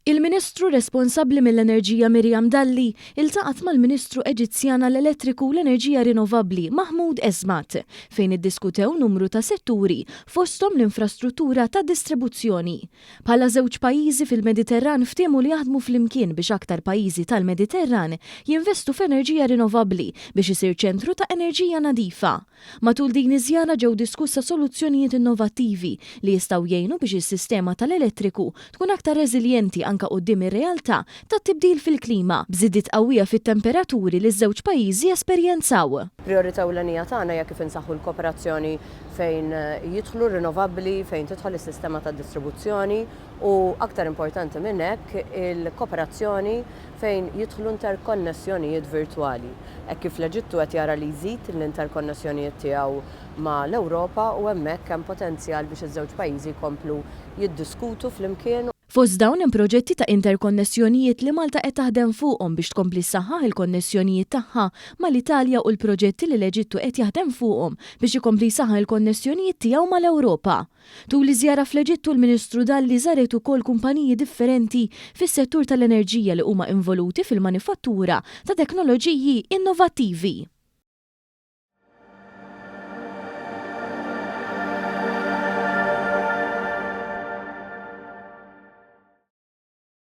Il-Ministru responsabbli mill-Enerġija Miriam Dalli iltaqgħet mal-Ministru Eġizzjan għall-Elettriku u l-Enerġija Rinnovabbli Mahmoud Esmat fejn iddiskutew numru ta' setturi fosthom l-infrastruttura ta' distribuzzjoni. Bħala żewġ pajjiżi fil-Mediterran ftiehmu li jaħdmu flimkien biex aktar pajjiżi tal-Mediterran jinvestu f'enerġija rinnovabbli biex isir ċentru ta' enerġija nadifa. Matul din iż-żjara ġew diskussa soluzzjonijiet innovattivi li jistgħu jgħinu biex is-sistema tal-elettriku tkun aktar reżiljenti anke quddiem ir-realtà tat-tibdil fil-klima, b'żidiet qawwija fit-temperaturi li ż-żewġ pajjiżi esperjenzaw. Prijorità ewlenija tagħna hija kif insaħħu l-kooperazzjoni fejn jidħlu r-rinnovabbli, fejn tidħol is-sistema tad-distribuzzjoni u aktar importanti minn hekk il-kooperazzjoni fejn jidħlu interkonnessjonijiet virtwali. Hekk kif l-Eġittu qed jara li jżid l-interkonnessjonijiet tiegħu ma' l-Ewropa u hemmhekk hemm potenzjal biex iż-żewġ pajjiżi jkomplu jiddiskutu flimkien. Fost dawn hemm proġetti ta' interkonnessjonijiet li Malta qed taħdem fuqhom biex tkompli ssaħħaħ il-konnessjonijiet tagħha mal-Italja u l-proġetti li l-Eġittu qed jaħdem fuqhom biex ikompli jsaħħaħ il-konnessjonijiet tiegħu mal-Ewropa. Tul iż-żjara fl-Eġittu l-Ministru Dalli żaret ukoll kumpaniji differenti fis-settur tal-enerġija li huma involuti fil-manifattura ta' teknoloġiji innovattivi.